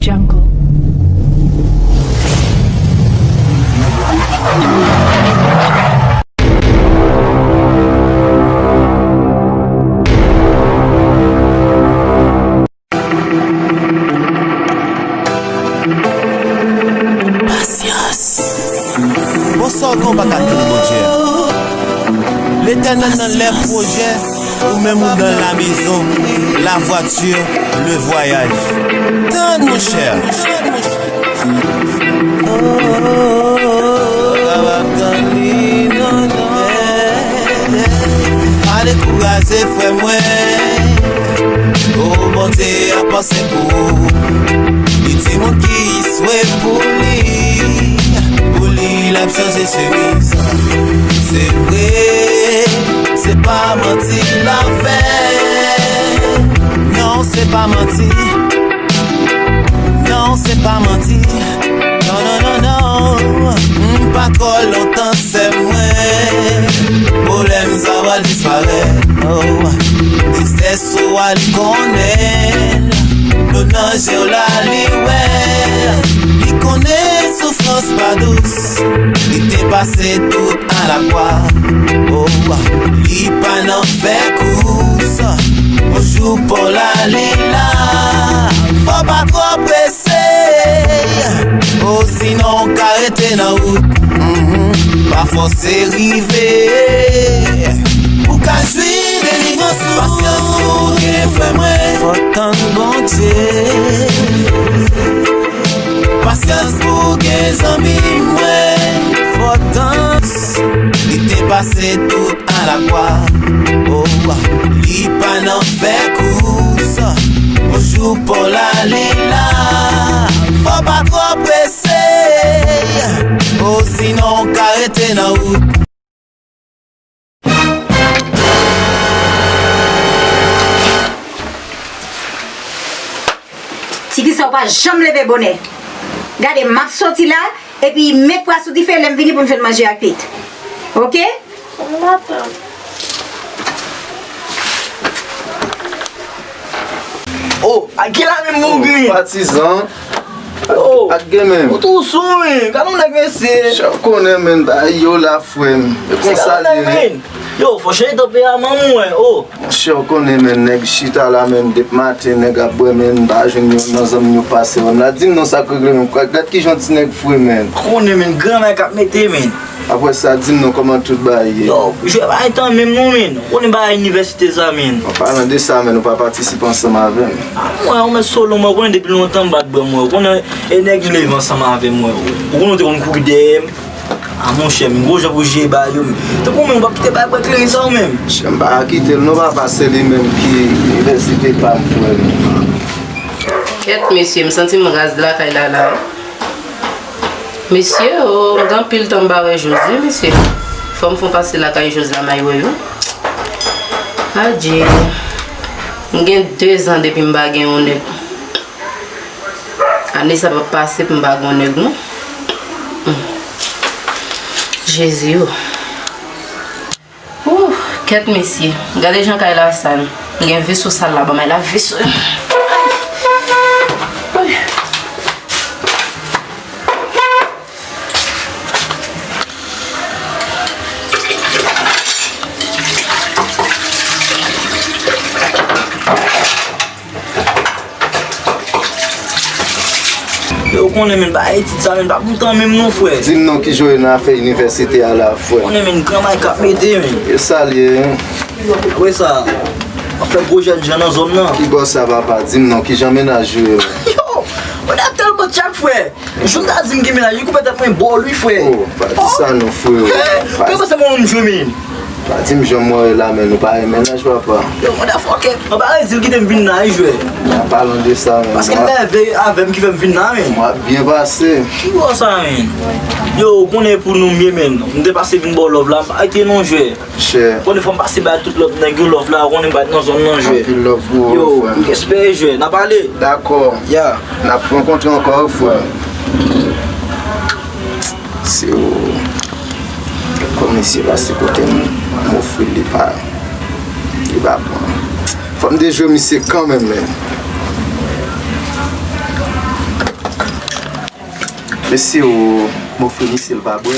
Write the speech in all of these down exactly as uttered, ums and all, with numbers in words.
Jungle. Pasyans. Bonswa, ou pa ka tann Bondye. Letènèl nan lè pwojè, ou menm ou dans la maison, la voiture, le voyage. Tann, monchè. Pa dekouraje, frè mwen. O, Bondye ap panse pou ou. Li timoun ki swe pou li. Pou li, l ap chanje chemiz. Se vre, se pa manti l ap fè. Non, se pa manti. Non, se pa manti. Non, non, non, non. M pa twò lontan, sè mwen. Pwoblèm sa va disparèt. Oh. Tristès ou a li konnen. Lo nan je w la li wè. Li konnen soufrans pa dous. Li te pase tout a la kwa. Oh, li pa nan fè kous. Yon jou pou la li la. Fò pa twò prese. Oh, sinon w ka rete nan wout. Mhm. Pa fòse rive. Ou ka jwi delivrans ou. Pasyans pou gen frè mwen. Fò tann Bondye. Pasyans pou gen zanmi mwen. Fò tann. Li te pase tout a la kwa. Oh, li pa nan fè kous. Yon jou pou la li la. Fò pa twò prese. Oh, sinon w ka rete nan wout. Ti fi sa w pa janm leve bonè. Gade, m ap soti la, epi met pwa sou dife, lè m vini pou m jwenn manje ak pit. Oke? Oh, ak gen la menm moun gen. Patizan. Oh. Ak gen menm. Ou tou sou, wi. Gade yon nèg, mesye. Chè, w konnen, menm, bagay yo la, frè m. E konsa li ye. Yo, fò chanje tanperaman mwen, oh. Monchè, w konnen, menm, nèg chita la, menm, depi maten, nèg ap bwè, menm, m pa jwenn youn nan zanmi yo pase wè m la. Di m non, sa k regle, menm. Gad kijan ti nèg fre, menm. Konnen, menm, granmay k ap mete, menm. Apre sa, di m non, kòman tout bagay ye? Yo, jwè pa gen tan menm non, menm. Ou konnen bagay inivèsite sa, menm. An palan de sa, menm, ou pa patisipe ansanm avè m. A, mwen, ou mèt solo, mwen, ou konnen depi lontan m pa t bwè, mwen. Ou konnen e nèg m leve ansanm avè m, mwen. Ou konnen ou te konn kouri dèyè m. A, monchè, menm, gwo jan pou jere bagay yo, menm. Tankou menm, ou p ap kite bagay bwè kleren sa, ou menm. Monchè, m pa kite l non, papa, se li menm ki inivèsite pa m, frè m. Kèt, mesye, m santi m raz lakay la, la. Mesye, oh, m gen anpil tan m pa wè Jozye, mesye. Fò m fè yon pase lakay Jozye la, m al wè yo. Adje. M gen de zan depi m pa gen yon nèg. Ane sa p ap pase pou m pa gen yon nèg, non. Hmm. Jezi, oh. Ooh, kèt mesye. Gade jan kay la sal. M gen veso sal la, ban m al lave veso yo. Ay. Ay. Yo, ou konnen, menm, ba etid sa, menm, pa pou tan menm non, frè. Di m non, kijan w ye nan afè inivèsite a la, frè? Ou konnen, menm, granmay k ap mete, menm. E sa l ye, hein? Apre sa, ap fè gwo jèn jan nan zòn nan. Kibò sa, papa? Di m non, kijan mennaj ou ye? Yo, ou ap tèlman tchak, frè. Jou m ta di m gen mennaj, li koupe tèt mwen bò l wi, frè. Oh, pa di sa non, frè. Hein? Pa di sa non, frè. Pa di m jan m wè la, men nou pa gen mennaj, papa. Yo, motherfucker, an pa rezi l kite m vin la, wi, jwè. An palan de sa, men. Paske l nève avè m ki fè m vin la, men. M ap byen pase. Ki bò sa, men? Yo, ou konnen pou nou m ye, men. M te pase vin ba w love la, m pa rete non, jwè. Chè. Konnen fò m pase bay tout lòt nèg yo love la, ou konnen m pa t nan zòn nan, jwè. Anpil love pou ou, frè m. Yo, respè, jwè, n a pale. Dakò. Ya. N ap rankontre ankò, frè m. Se ou. Kòm misye pase kote m, m ofri l, li pa, li pa pran. Fò m dejwe misye kanmenm, men. Mesye, ou m ofri li, si l pa bwè.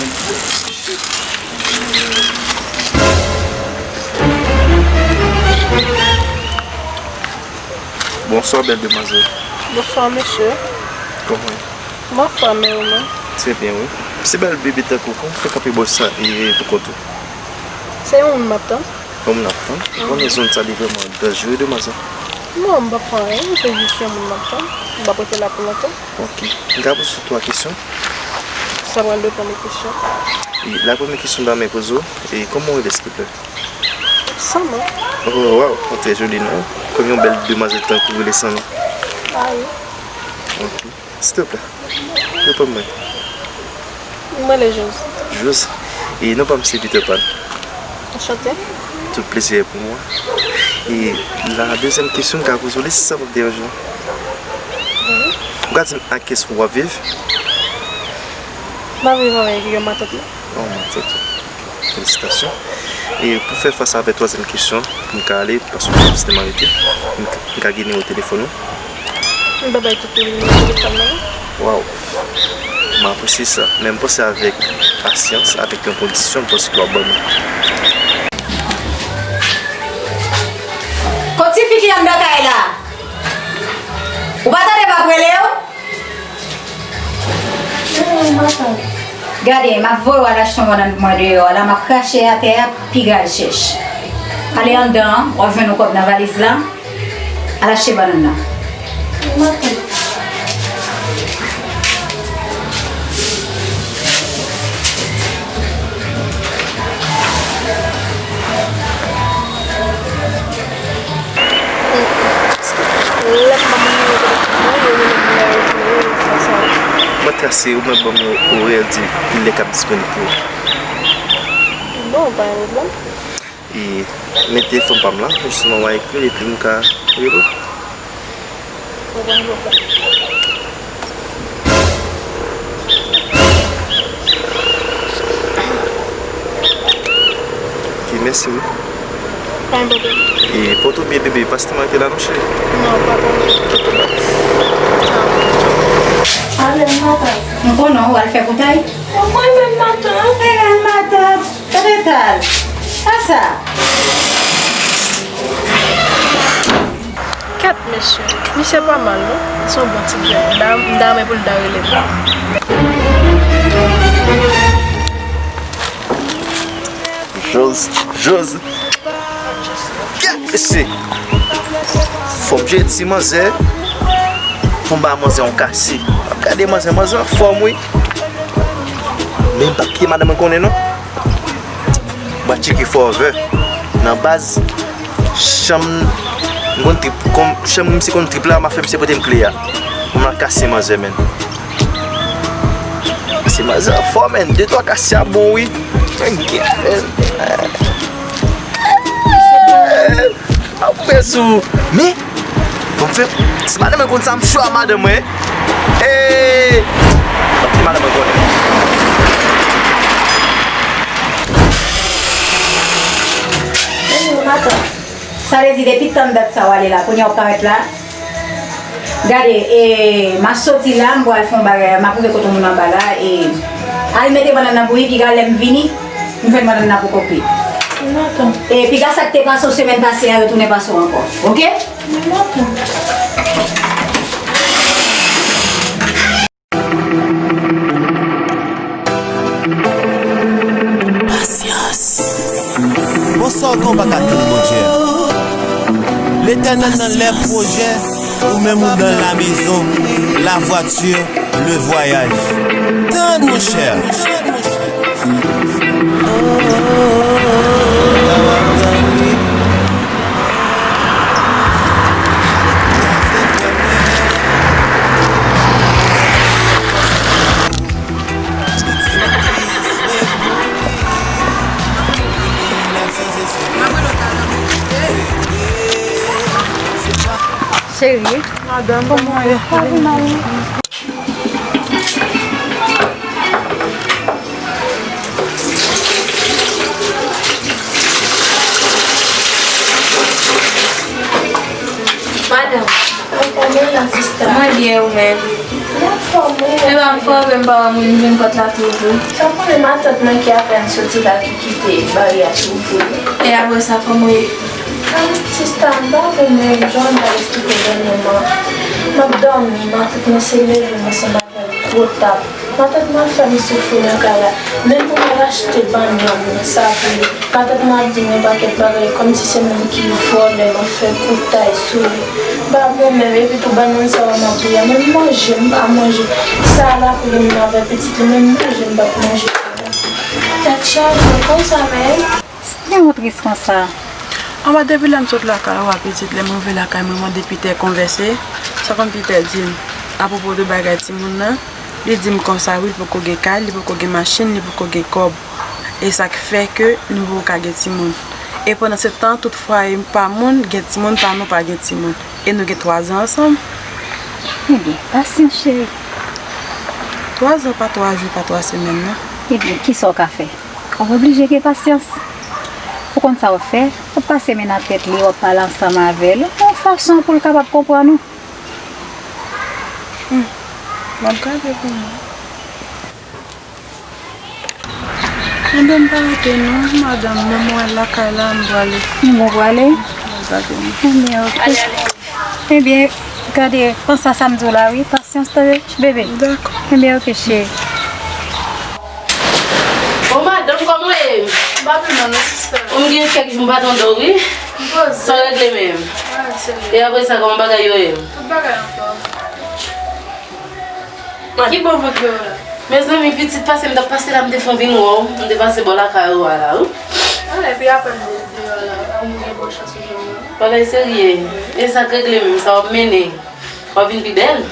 Bonswa, bèl demwazèl. Bonswa, mesye. Kòman w ye? M anfòm, e ou menm? Trè byen, wi. Se bèl bebe tankou w, kòman w fè kanpe bò sa e pou kont ou? Se yon moun m ap tann. Yon moun ap tann? Ou konnen zòn sa li vrèman danjere, demwazèl. Non, m p ap fè anyen, se jis yon moun m ap tann. M p ap rete la pou lontan. Ok. M ka poze w twa kesyon? Sa pral depann de kesyon. E la premye kesyon m ta renmen poze w, e kòman w rele, silvouplè? Sandra. Oh, waw, yon trè joli non. Kòm yon bèl demwazèl tankou w rele Sandra. Ah wi. Ok. Silvouplè, reponn mwen. M rele Jose. Jose. E non pa m se Peter Pan. Anchante. Tout plezi pou mwen. E la dezyèm kesyon m ka poze w li, si sa p ap deranje w. Ou ka di m ak kiyès ou ap viv? M ap viv avèk yon matant mwen. Oh, matant ou. Felisitasyon. E pou fè fas avèk twazyèm kesyon, pou m ka ale, paske m ap sitèlman rete, m, m ka gen nimewo telefòn ou? M pa bay tout nimewo telefòn mwen non. Waw. M apresye sa. Men m panse avèk pasyans, avèk yon kondisyon, m panse ke w ap ban mwen. Kot tifi ki anndan kay la? Ou pa tande m ap rele w? Gade, m ap voye w al achte yon bannann pou mwen deyò a la, m ap krache atè a, piga al chèch. Ale anndan an, w ap jwenn yon kòb nan valiz la, al achte bannann nan. Lè m ban moun nimewo telefòn mwen, yo rele m lè yo di yo sa sa. Mwen trase ou, mwen ban m yon orè di lè k ap disponib pou ou. Bon, pa gen pwoblèm. E men telefòn pa m la, jisteman w a ekri l epi m ka rele w. Bon, pa gen pwoblèm. Ok, mèsi wi. Pa gen pwoblèm. E pòte w byen bebe, pa sitèlman rete la non cheri. Non, pa pwoblèm. Ale, m matant. M konnen w al fè koutay. Mwen menm matant. Egal matant. Retal. Sa sa? Kèt mesye, misye pa mal non. Se yon bon ti grenn. M ta, m ta renmen pou l ta rele m. Jose, Jose. Kèt mesye. Fò m jere ti manzè. Pou m ba manzè yon kase. Gade manzè, manzè anfòm wi. Men m p ap kite madanm mwen konnen non. M pral tcheke fòvè nan baz. Chanm m konn trip, kon, chanm misye konn trip la, m ap fè misye pote m kle a. Pou m al kase manzè, menn. Kase manzè anfòm, menn. De twa kase a bon, wi. Mwen gen, menn. Ap fè sou. Men, bon, fè, si madanm mwen konn sa, m cho a madanm mwen. Ee, tanpri madanm mwen konnen. Sa vle di depi tann dat sa w ale la, kounye a w parèt la? Gade, e, m a soti la, m pral fè yon bagay, m ap rive kote yon moun anba la, e, al mete bannann nan pou li, piga lè m vini, m jwenn bannann nan pou kopi. E, piga sa k te pase w semèn pase a, yo tounen pase w ankò. Oke? Pasyans. Bon, sa w gen w pa ka tann Bondye a? Letènèl nan lè pwojè, ou menm ou dans la maison, la voiture, le voyage. Tann, monchè. Cheri, madanm, kòman w ye? Madanm, mwen byen, ou menm? Mwen anfòm wi. E pa pwoblèm, pa wè moun vin pòt la tou vre. Sa konnen matant mwen ki apèn soti la ki kite bari a sou pou li. E apre sa, kòman w ye? Ah, sista, m pa bon menm, jan m ta eksplike dènyèman. M ap dòmi, matant mwen se leve m ansanm avè l gwo tap. Matant mwen fè m soufri nan kay la. Menm pou m al achte bannann, sa pou li. Matant mwen ap di m yon pakèt bagay, kòmsi se moun ki vòlè m, ap fè koutay sou li. M pa bon menm, epi tou bannann sa yo m ap bouyi a, menm manje, m pa manje. Sa la pou li, menm avè pitit li, menm manje, m p ap manje. Tèt chaje, konsa menm. Sa gen ou tris konsa? Anba depi lè m sot lakay ou a pitit, lè m rive lakay mwen, mande Pitè konvèse. Sa konn Pitè di m apwopo de bagay timoun nan? Li di m konsa wi, li poko gen kay, li poko gen machin, li poko gen kòb. E sa k fè ke nou poko ka gen timoun. E pandan se tan, tout fwaye pa moun gen timoun, pa nou pa gen timoun. E nou gen twa zan ansanm. Ebyen, pasyans, cheri. Twa zan pa twa jou, pa twa semèn, non. Ebyen, kisa w ka fè? W ap oblije gen pasyans. Ou konn sa w ap fè? W ap pase men nan tèt li, w ap pale ansanm avè l, yon fason pou l kapab konprann ou. Hmm. M ap gade pou mwen. Ebyen, m pa rete non, madanm, men mwen lakay la, m prale. Ou prale? M ap gade, wi. Ebyen, oke. Ebyen, gade, panse a sa m di w la, wi. Pasyans, tande, bebe. Dakò. Ebyen, oke, cheri. Bon, madanm, kòman w ye? M pa pi mal non, sista. Ou m gen kèk jou m pa tande w, wi. M poze. Sa w regle menm? Mwen serye. E apre sa, kòman bagay yo ye? Tout bagay anfòm. Ki bò vant mwen la? Mezanmi, pitit, pase m t ap pase la, m te fon vin wè w. M te pase bò lakay ou a la, wi. Ah, epi apèn de, de, la, ou gen bon chans ou jwenn mwen. Bagay serye. E sa k regle menm, sa w ap mennen? W ap vin pi bèl?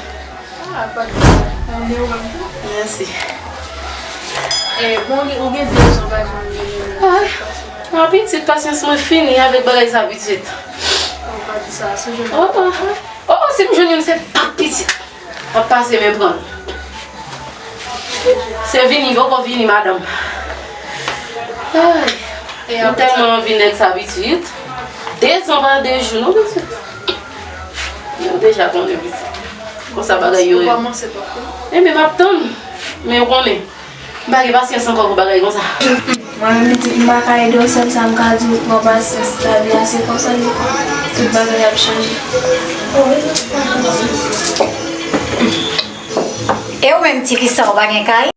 Ah, pa de pwoblèm. Mèsi. Eh, bon, ou gen de zan bagay mwen. Ah, ah, pitit, pasyans mwen fini avèk bagay sa, pitit. Ou pa di sa, si w jwenn. Oh, oh, oh. Oh, oh, si m jwenn youn, se pa pitit. Ap pase men pran. Se vini, poko vini, madanm. Ay, m tèlman anvi nèg sa, pitit. De zan pa de jou, non, pitit. Nou deja konnen, pitit. Konsa bagay yo ye. Ebyen, m ap tann. Men ou konnen. M pa gen pasyans ankò pou bagay konsa. Mwen menm pitit, m pa ka ede w, sèl sa m ka di w, pran pasyans, lavi a se konsa l ye. Tout bagay ap chanje. E ou menm, tifi, sa w pa gen kay?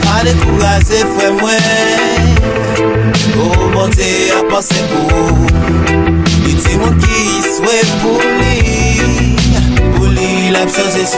Pa dekouraje, frè mwen. Oh, Bondye ap panse pou ou. Li timoun ki swe pou li. Pou li, l ap chanje se